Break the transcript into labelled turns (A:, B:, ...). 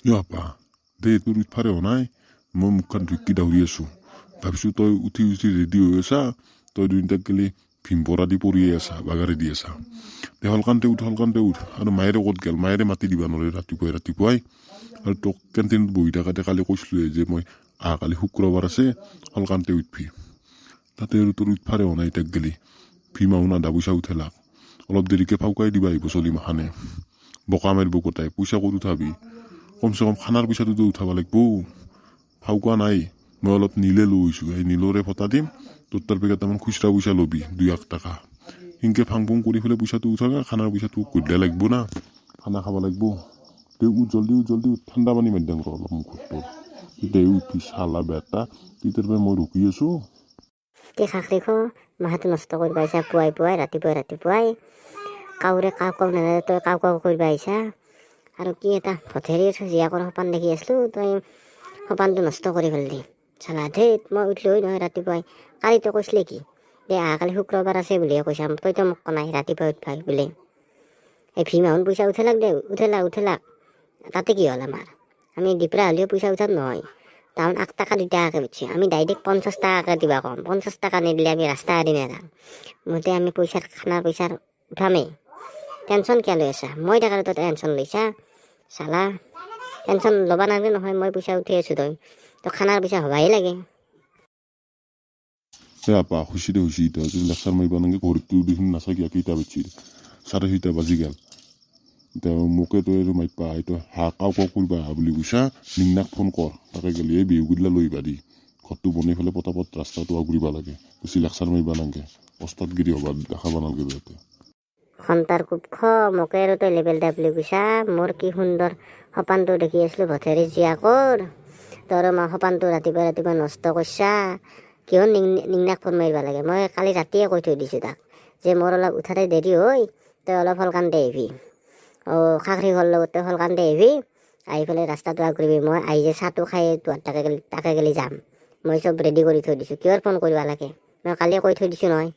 A: আপা দে, তোৰ উঠফাৰে হোৱা নাই। মই মুখখন ধুইকি দাউৰি আছোঁ। ভাবিছোঁ তই উঠি উঠি ৰেডি হৈ আছা। তই দুইটাক গেলি ভীমপৰা দি পৰিয়ে আছা, বাগাৰে দি আছা। দে, হলকান্তে উঠ, হলকান্তে উঠ। আৰু মায়েৰে ক'ত গ'ল? মায়েৰে মাতি দিবা নোৱাৰে ৰাতিপুৱাই ৰাতিপুৱাই। আৰু তোক কেণ্টিনত বহি থাকাতে কালি কৈছিলোঁৱে যে মই অহাকালি শুক্ৰবাৰ আছে, হলকান্তে উঠবি। তাতে আৰু তোৰ উঠফাৰে হোৱা নাই। এতিয়াক গেলি ভীম আহোন আধা পইচা উঠেলাক। অলপ দেৰিকৈ ফাউকাই দিবা আহিব চলি মাখানে, বোকা মাৰিব গোটাই। পইচা ক'ত উঠাবি? কমচে কম খানাৰ পইচাটোতো উঠাব লাগিব। ফাউকা নাই, মই অলপ নীলে লৈ আহিছোঁ, সেই নীলৰে ফটা দিম। তোৰ তাৰ পৰা কেইটামান খুচৰা পইচা ল'বি, 2-1 টকা। সেনকে ফাং ফুং কৰি পেলাই পইচাটো উঠাবি। খানাৰ পইচাটো গধূলি লাগিব না, খানা খাব লাগিব। দে উঠ, জলদি উঠ, জলদি উঠ। ঠাণ্ডা পানী মাৰি দিম ৰ অলপ মুখত তোৰ, তেতিয়া উঠি। চালা বেটা, তেতিয়াৰ পৰা মই ৰখি আছোঁ।
B: কি খাখৰি খ, মাথাটো নষ্ট কৰিব আহিছা পুৱাই পুৱাই, ৰাতিপুৱাই ৰাতিপুৱাই। কাউৰে কাউ কাউ নাযায়, তই কাউ কাউ কৰিব আহিছা। আৰু কি এটা ভঠেৰিৰ জীয়াকৰ সপান দেখি আছিলোঁ, তই সপানটো নষ্ট কৰি পেলালি চালা। ধেইত, মই উঠিলোঁ নহয় ৰাতিপুৱাই। কালি তই কৈছিলি কি দে, অহাকালি শুক্ৰবাৰ আছে বুলিহে কৈছা। তইতো মোক কোৱা নাই ৰাতিপুৱাই উঠবাই বুলি। এই ভীম আহোন পইচা উঠেলাক দে, উঠেলাক, উঠেলাক। তাতে কি হ'ল আমাৰ? আমি দিপৰা হ'লেও পইচা উঠাম নহয়। তাহোন 1 টকা 2 টকাকৈ উঠছে, আমি ডাইৰেক্ট 50 টকাকৈ দিবা ক'ম। 50 টকা নিদিলে আমি ৰাস্তা এৰি নেযাম। মুঠতে আমি পইচাৰ, খানাৰ পইচাৰ উঠামেই। টেনশ্যন কিয় লৈ আছা? মই থাকাতে তই টেনশ্যন লৈছা চালা। টেনশ্যন ল'বা নালাগে নহয়, মই পইচা উঠি আছোঁ। তই খানাৰ পইচা হ'বাই লাগে।
A: এ আপা, হৈছে দে, হৈছে। এতিয়া যদি লেকচাৰ মাৰিব নালাগে। ঘড়ীটো দেখোন নাচাকি, কেইটা বাজিছিল? 6:30 বাজি গ'ল। এতিয়া মোকে তই আৰু মাইপা, এইটো হাঁহ কাও কাও কৰিবা আহা বুলি কৈছা। নিংনাক ফোন কৰ, তাকে গ'লি এই বিহুগিলা লৈ আহিবা দি। ঘৰটো বনাই পেলাই পটাপট ৰাস্তাটো আগুৰিব লাগে। বেছি লেকচাৰ মাৰিব নালাগে, অস্তাদগিৰি হ'বা দেখাব নালাগে ইয়াতে।
B: সন্তাৰ কোব খ, মোকে আৰু তই লেবেল দা বুলি কৈছা। মোৰ কি সুন্দৰ সপানটো দেখি আছিলোঁ ভঠেৰি জীয়াকৰ, তোৰ মই সপানটো ৰাতিপুৱা ৰাতিপুৱা নষ্ট কৰিছা। কিয় নিংনাক ফোন মাৰিব লাগে? মই কালি ৰাতিয়ে কৈ থৈ দিছোঁ তাক যে মোৰ অলপ উঠাতে দেৰি হয়, তই অলপ সোনকালতে আহিবি। অঁ, খাখৰি ঘৰৰ লগত তই সোনকালতে আহিবি, আহি পেলাই ৰাস্তাটো আগুৰিবি। মই আহি যে চাহটো খাই তোহাৰ তাকে গেলি যাম। মই চব ৰেডি কৰি থৈ দিছোঁ। কিহৰ ফোন কৰিব লাগে? মই কালিয়ে কৈ থৈ দিছোঁ নহয়।